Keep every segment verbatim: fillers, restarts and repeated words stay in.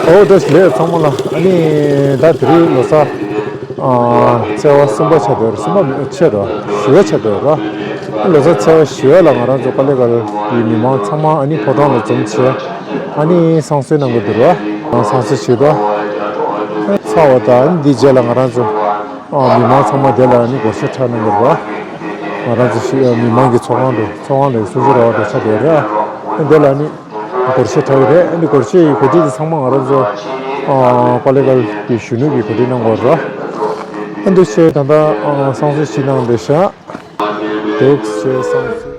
ཨོ་བཀྲ་ཤིས་བདེ་ལེགས་ཚང་མ་ལ། ཨ་ནི་ད་དེ་རིང་ལོ་གསར་ཨ་ཚེས་པ་གསུམ་པ་ཆགས་བསྡད་ཡོད་རེད། གསུམ་པ་མིན་ཕྱེད་རེད། བཞི་པ་ཆགས་བསྡད་ཡོད་རེད། ལོ་གསར་ཚེས་པ་བཞི་པ་ལ་ང་རང་ཚོ་ཀ་ལེ་གལ་གྱི་མི་མང་ཚང་མ་ཨ་ནི་ཕོ་བྲང་ལ་འཛོམས་བྱས། ཨ་ནི་བསང་གསོལ་གནང་གི་འདུག་ར། བསང་གསོལ་བྱེད་དོ། ཚར་བ་དང་ཨ་ནི་འདི་རྗེས་ལ་ང་རང་ཚོ་ཨ་མི་མང་ཚང་མ་དེ་ལ་ཨ་ནི་སྒོར་གཞས་འཁྲབ་གནང་གི་རེད་པ། ང་རང་ཚོ་ཞི་ཨ་མི་མང་གི་ཚོགས་ཁང་དུ་ཚོགས་ཁང་ལ་གསུང་ཆོས་ར་བ་དང་ཆ་དེ་རེད། ཨ་ནི་དེ་ལ་ཨ་ནི་སྒོར་གཞས་འཁྲབ་ཀྱི་རེད། ཨ་ནི་སྒོར་གཞས་ཡི་གོ་སྒྲིག་དེ་ཚང་མ་ང་རང་ཚོ་ཨ་ཀ་ལེ་གལ་གྱི་གཞོན་ནུ་གིས་གོ་སྒྲིག་གནང་དགོས་རེད། ཨ་འདུག་བྱས་ད་ལྟ་ཨ་བསང་གསོལ་ཞིག་གནང་བསྡད་ཤག་འདུག་བྱས་བསང་གསོལ།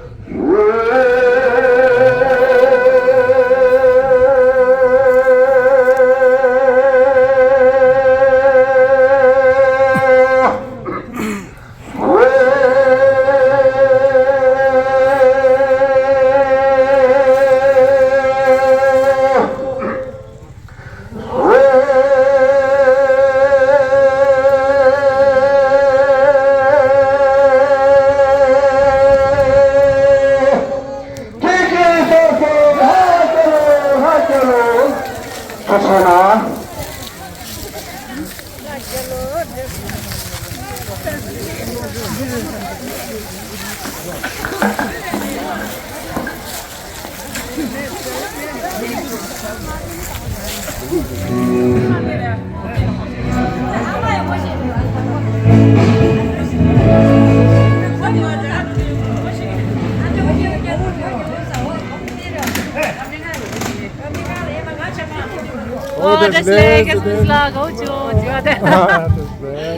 ཨོ་བཀྲ་ཤིས་བདེ་ལེགས། བཀྲ་ཤིས་བདེ་ལེགས།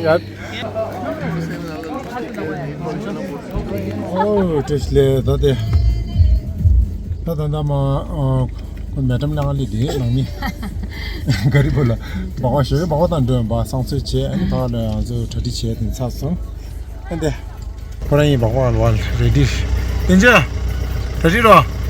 ཡ། ཨོ་བཀྲ་ཤིས་བདེ་ལེགས། ད་དེ་ད་ད་ད་མ་ཨ་ཁོ་མེ་ཏམ་ལ་ང་ལི་དེ་ནང་མི་ག་རི་བོ་ལ་སྦག་སྦག་ཞོགས་ཀས་སྦག་སྦག་དང་འགྲོ་བ་བསང་གསོལ་བྱས། ཨ་ནི་ཕར་ལ་ང་ཚོ་གྲ་སྒྲིག་བྱས་དེ་ཚར་སོང་། ཨ་འདི་ཁོ་རང་ཡིན་པ་ཧོ་ཨལ་ཝལ་རེ་ཌི། བསྟན་ཆ། གྲ་སྒྲིག་རོགས།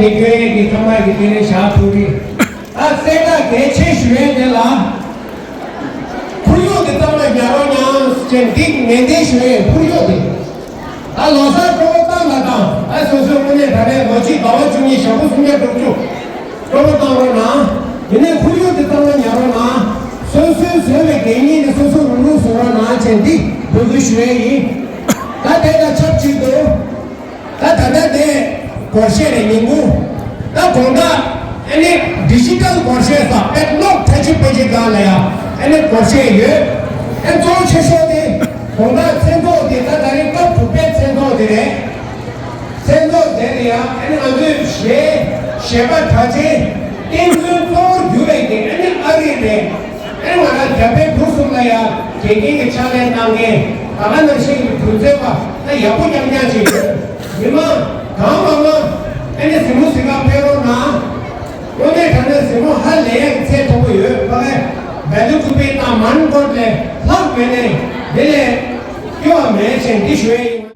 ནི་སྐྱོན་ཡས་ཀྱི་ཚང་མ་གི་དེ་ནས་བཞག་ཐུབ་རེད། ད་གསལ་བསྒྲགས་གལ་ཆེ་ཞུ་ཡས་དེ་ལ། ཁོར་ཡུག་དེ་ཚང་མ་ཉར་རོགས་གནང་ཅེས་འདི་ནན་ཏན་ཞུ་ཡས་ཁོར་ཡུག་དེ། ད་ལོ་གསར་སྤྲོ་པོ་བཏང་ལ་དང་ད་སོ་སོའི་དངོས་གནས་ད་ལྟའི་ལོ་གཅིག་ཟླ་བ་བཅུ་གཉིས་ཞག་པོ་སུམ་བརྒྱ་དྲུག་ཅུ་སྤྲོ་པོ་བཏང་རོགས་གནང་། ཡིན་ནའི་ཁོར་ཡུག་དེ་ཚང་མ་ཉར་རོགས་གནང་། སོ་སོའི་བཟོས་པའི་གད་སྙིགས་དེ་སོ་སོ་རུག་རུག་བཟོ་རོགས་གནང་ཅེས་འདི་འབོད་སྐུལ་ཞུ་ཡས་ཡིན། ད་དེ་དང་ཆབས་ཅིག་ཏུ། ད་ད་ལྟ་དེ་སྒོར་གཞས་རེད། ཉིན་གུང་། ད་དགོང་དག་ཨ་ནི་ཌི་ཇི་ཊལ་སྒོར་གཞས་ས་པད་གློག་ཁྲ་ཆིབ་པེ་ཅི་སྒང་ལ་ཡ་ཨ་ནི་སྒོར་གཞས་ཡོད། ཨ་གཙོ་བོ་ཆེ་ཤོས་དེ་དགོང་དག་མཚན་ཚོགས་དེ་ད་ད་རིང་སྐབས་དྲུག་པའི་མཚན་ཚོགས་དེ་རེད། མཚན་ཚོགས་དེ་ལ་ཡ་ཨ་ནི་ང་ཚོའི་གཞས་གཞས་པ་གྲགས་ཅན་བསྟན་འཛིན་གཙོ་བོར་གྱུར་བའི་དེ་ཨ་ནི་ཨ་རི་རེད། ཨེ་ང་རང་རྒྱ་བལ་འབྲུག་གསུམ་ལ་ཡང་དགེ་རྒན་གྱི་ཕྱག་ལས་གནང་མཁན་ད་ག་ནང་བཞིན་གྱི་གྲོས་ཚོད་པ་ད་ཡག་པོ་རྐྱང་རྐྱང་ཅིག་ཡོད། མི་མང་གང་མང་མང་ཨེ་ནས་གཟིགས་མོ་གཟིགས་ག་ཕེབས་རོགས་གནང་། དངོས་གནས་དྲང་གནས་གཟིགས་མོ་ཧ་ལས་ཡག་གི་ཚད་མཐོ་པོ་ཡོད། ཕ་གི་བལ་ཏུ་ཀུ་པེ་དང་མན་གོ་ལས་ལྷག་མེད་ནས་དེ་ལས་སྐྱོ་བ་མེད་ཅེས་འདི་ཞུ་ཡས་ཡིན།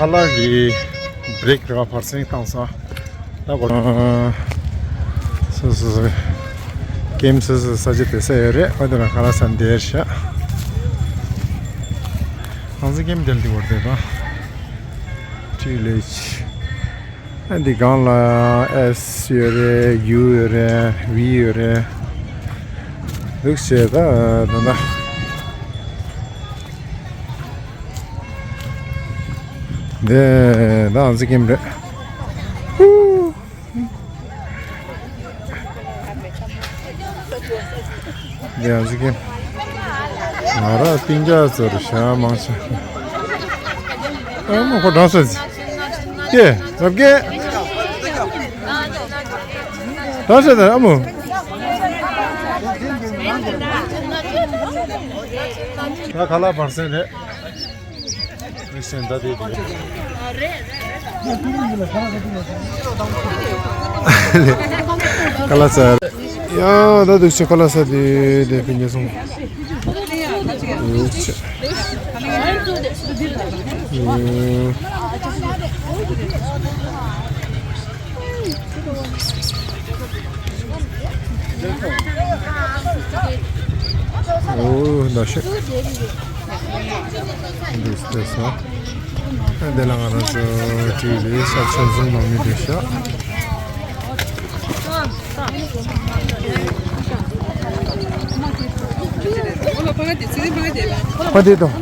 ཁ་ལག་གི་བྷི་རེག་རེད་བ། བར་གསེང་བཏང་སོང་། ད་གོ། སོ་སོ་སོ། ཀེམ་སོ་སོ་ས་ཆ་དེ་ས་ཡོད་རེད། ཨ་དེ་ན་ཁ་ལག་ཟ་འདིར་ཤག་ཨང་ཟི་ཀེམ་དེར་འདི་བར་དེ་དང་། ཊི་ལེ་ཆི། ཨ་འདི་སྒང་ལ་ཨེས་ཡོད་རེད། ཡུ་ཡོད་རེད། ཝི་ཡོད་རེད། འདུག་བྱས་ད་ད་ད། འདི་ད་ཨང་ཟི་ཀེམ་རེད། ཧུ། འདི་ཨང་ཟི་ཀེམ། ང་ར་སྟེང་རྒྱ་ཚོར་ཤ་མང་ཆེ། ཨ་མ་ཁོ་གྲང་ས་ཟི། ཀྱེ་རབ་ཀྱེ། གྲང་ས་ད་ཨ་མོ། ད་ཁ་ལག་བར་གསེང་རེད། ཁ་ལག་ཟ། ཡ་ད་འདུག་སེ་ཁ་ལག་ཟ་དེ་དེ་ཕན་ཉེ་སོང་། འདུག་སེ། འོ་ད་ཤེས། འདུག་སེ་ས། ཨ་དེ་ལ་ང་རང་ཚོ་བྲིས་རེད། ས་ཆ་བཟུང་མ་མི་འདུག་ཤག་ཕ་དེ་དང་།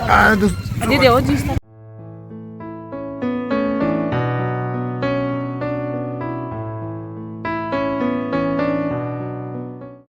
ཨ་འདུག་ཨ་དེ་དེ་འོ་ཅི།